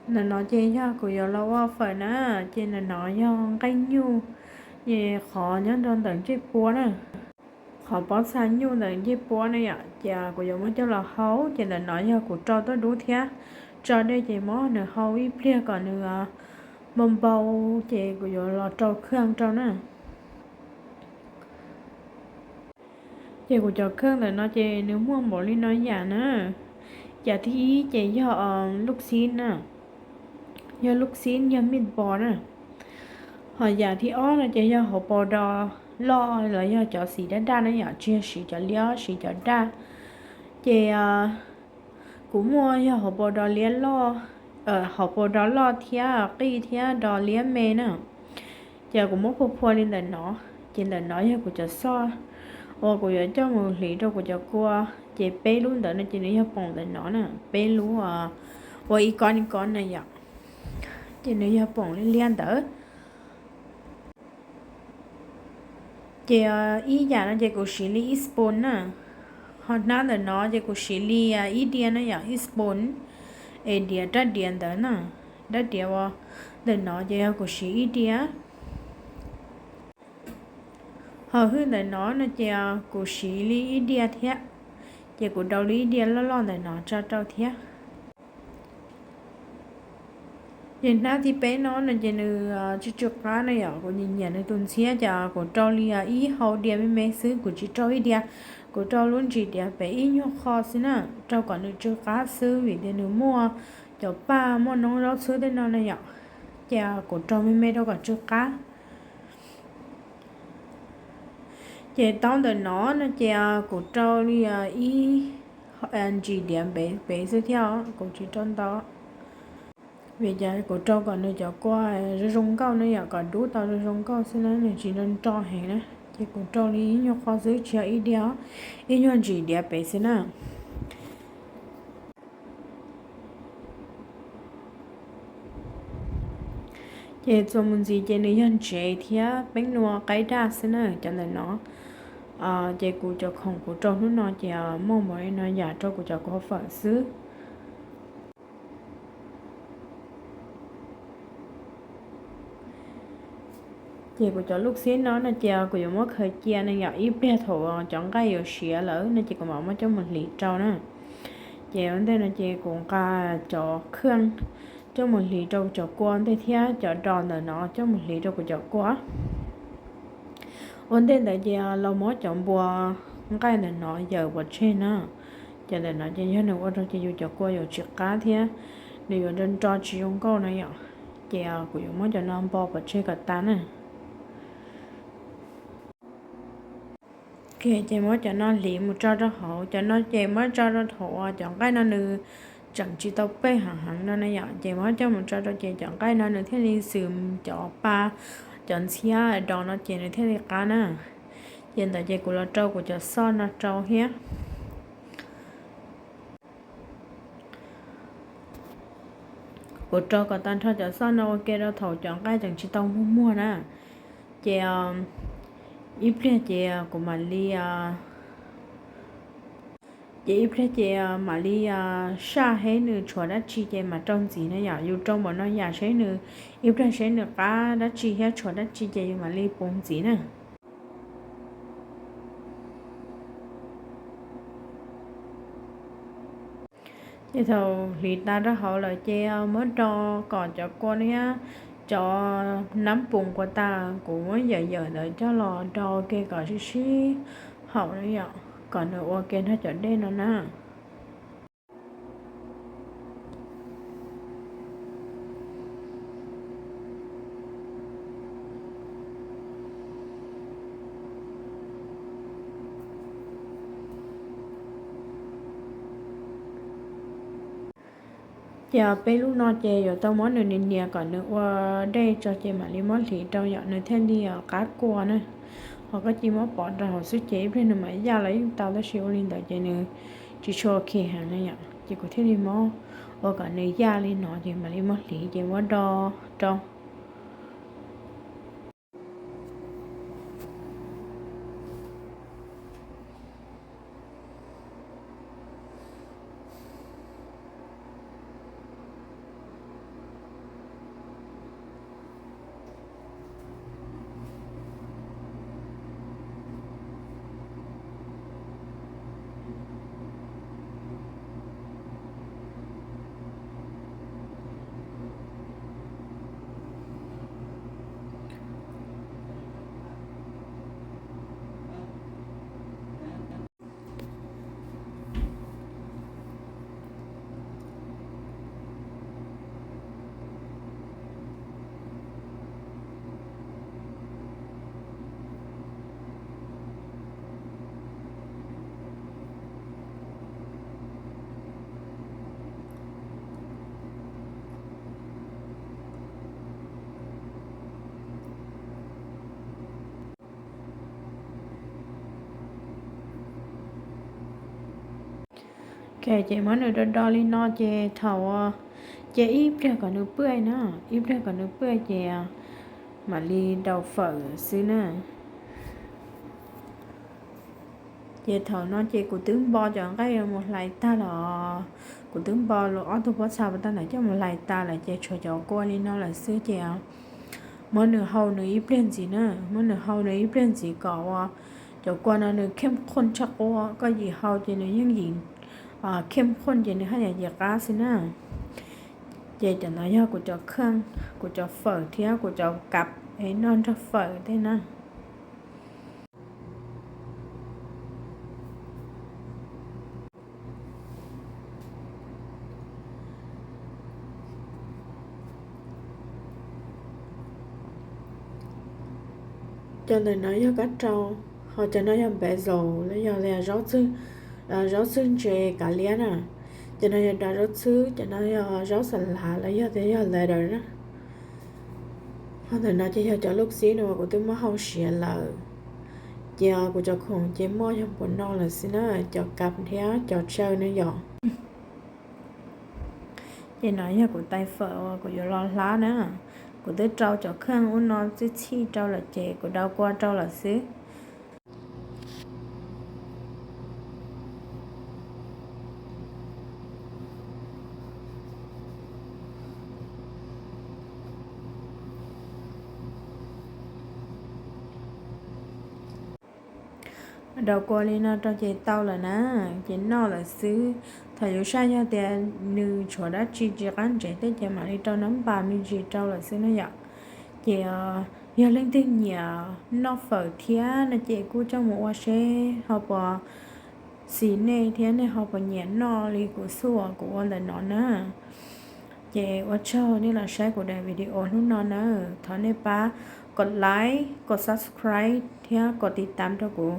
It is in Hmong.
Ntawm no ces yog kuv yuav los ua fawm na, ces ntawm no yog nqaij nyuj, ces qhov nyob rau ntawm ncej puab na, qhov pob txha nyuj ntawm ncej puab na yom, ces kuv yuav muab coj los hau, ces ntawm no yog kuv rau tuaj dub thiab, tso dej ces muab nws hau ib pliag kom nws npau npau, ces kuv yuav los rau khaj rau na. Ces kuv cov khaj ntawm no ces nws muaj npaum li no yam na. Yam thib ib ces yog luj xib na, yog luj xib yog meatball na. Ho yam thib ob no ces yog hauv paus dos loj los yog cov xim daj daj na yom, tsis yog siv cov liab, siv cov daj. Ces kuv muaj yog hauv paus dos liab loj, hauv paus dos loj thiab qij thiab dos liab me na. Ces kuv muab phua phua li ntawm no, ces ntawm no yog kuv cov xoj uas kuv yuav coj mus hliv rau kuv cov kua. Ces peb lub ntawd no ces nws yog poom ntawm no na, peb lub ua ib kob ib kob na yom, ces nws yog poom liab liab ntawd. Ces ib yam no ces kuv siv li ib spoon na, ho hnab ntawm no ces kuv siv li ib diav na yom, ib spoon, es diav rab diav ntawd na, rab diav ua ntawm no ces yog kuv siv ib diav. Ho hwj ntawm no no ces kuv siv li ib diav thiab, ces kuv rau li ib diav loj loj ntawm no tso rau thiab. Ces hnab thib peb no no ces nws tsw tsw qab na yom, kuv nyiam nyiam nws tus ntxhiab ces kuv rau li ib hau diav me me xwb, kuv tsis rau ib diav, kuv rau lub ntsis diav pem ib nyuag qho xwb na, rau kom nws tsw qab xwb vim tias nws muaj cov paj muaj noob zaub txhwb tej no na yom, ces kuv rau me me rau kom tsw qab. Ces taub ntawm no no ces kuv rau li ib ntsis diav pem xwb thiab, kuv tsis rau ntau. Vim ces kuv rau kom nws cov kua zoo zoo nkauj na yom, kom dub tau zoo zoo nkauj xwb na, nws tsis nro nro heev na. Ces kuv rau li ib nyuag qho xwb, tsis yog ib diav, ib nyuag ntsis diav pem xwb na. Ces txuas mus ntxiv ces nws yog ntsev thiab peeb nua qaib daj xwb na cov ntawm no. Ces kuv cov khoom kuv rau hnub no ces muaj npaum li no yam rau kuv cov kua fawm xwb. Ces kuv cov luj xib no no ces kuv yuav muab khaws cia no yom, ib pliag thaum cov nqaij yuav siav lawm no ces kuv mam muab coj mus hliv rau na. Ces ua ntej no ces kuv nqa cov khaj coj mus hliv rau cov kua ntej thiab cov dos ntawm no coj mus hliv rau kuv cov kua. Ua ntej ntawd ces los muab cov npua nqaij ntawm no yaws pov tseg na. Ces ntawm no ces yog nws ua rau ces yus cov kua yuav tsis qab thiab, nws yuav nro nro tsis zoo nkauj no yom. Ces kuv yuav muab cov no npo pov tseg kom tas na. Ces muab cov no hliv mus tso rau hauv, cov no ces muab tso rau thaum uas cov nqaij no nws tseem tsis tau pej heev heev no na yom, ces muab coj mus tso rau ces cov nqaij no nws thiaj li xws cov pa, cov ntxhiab dos no ces nws thiaj li qab na. Ces ntawd ces kuv los rau kuv cov xoj no rau thiab. Kuv rau kom tag nrho cov xoj no ua ke rau thaum cov nqaij tseem tsis tau muag muag na. Ces ib pliag ces kuv mam li ces ib pliag ces mam li saj seb nws tshuav dab tsi ces mam rau ntxiv na yom. Yus rau npaum no yam seb nws ib pliag seb nws qab dab tsi thiab tshuav dab tsi ces yus mam li pub ntxiv na. Ces thaum hliv tas rau hauv lawm ces muab do kom cov kua no thiab cov nab pum kua tas kuv muab yawm yawm ntawd coj los do ua ke kom sib sib haum na yom, kom nws ua ke nrog cov dej no na. Ces peb lub no ces yuav tau muab nws nias nias kom nws ua dej tso ces mam li muab hliv rau yom, nws thiaj li qab kua na. Ho koj cia muab pov rau hauv xwb ces ib pliag nws mam yaj los yeej tau, tab sis ua li ntawd ces nws tsis tshua ok heev na yom, ces kuv thiaj li muab ua kom nws yaj li no ces mam li muab hliv ces muab do rau. Ces muab nws do do li no ces thaum, ces ib pliag kom nws pwj na, ib pliag kom nws pwj ces mam li daus fawm xwb na. Ces thaum no ces kuv twb npo cov nqaij mus hlais tag los, kuv twb npo lub ob tug pob txha puas tag ntawd coj mus hlais tas lawm ces tshuav cov kua li no lawm xwb ces muab nws hau nws ib pliag ntxiv na, muab nws hau nws ib pliag ntxiv kom ua cov kua no nws khem khooj tshaj qub, koj yim hau ces nws yeej yim khem khooj ces nws haj yam yim qab xwb na. Ces cov no yog kuv cov kheej, kuv cov fawm thiab kuv cov kav es noj nrog fawm tej na. Cov ntawm no yog kab rau, ho cov no yog basil los yog zaub txwj, zaub txwj ntse kav liab na. Cov no yog dav zaub txwb, cov no yog zaub xa lav los yog tias yog lettuce na. Ho ntawm no ces yog cov lub xib no kuv twb muab hau siav lawm, ces kuv cov khoom ces muaj yog npaum no lawm xwb na, cov kav thiab cov tsaw na yom. Ces no yog kuv tais fawm uas kuv yuav los hlab na. Kuv twb rau cov kheej ub no txij txhij rau lawm ces kuv daus kua rau lawm xwb. Daus kua li no rau ces tau lawm na, ces noj lawm xwb. Thaum yus saj yog tias nws tshuav dab tsi tsis qab ntsev tej ces mam li rau nab npas me ntsis rau lawm xwb na yom. Ces yog leej twg nyiam noj fawm thiab no ces kuj coj mus ua seb ho puas xis nej thiab nej ho puas nyiam noj li kuv xub uas kuv ua ntawm no na. Ces ua tsaug nej los saib kuv daim video hnub no na, thov nej pab kom like, kom subscribe thiab kom tiv tam rau kuv.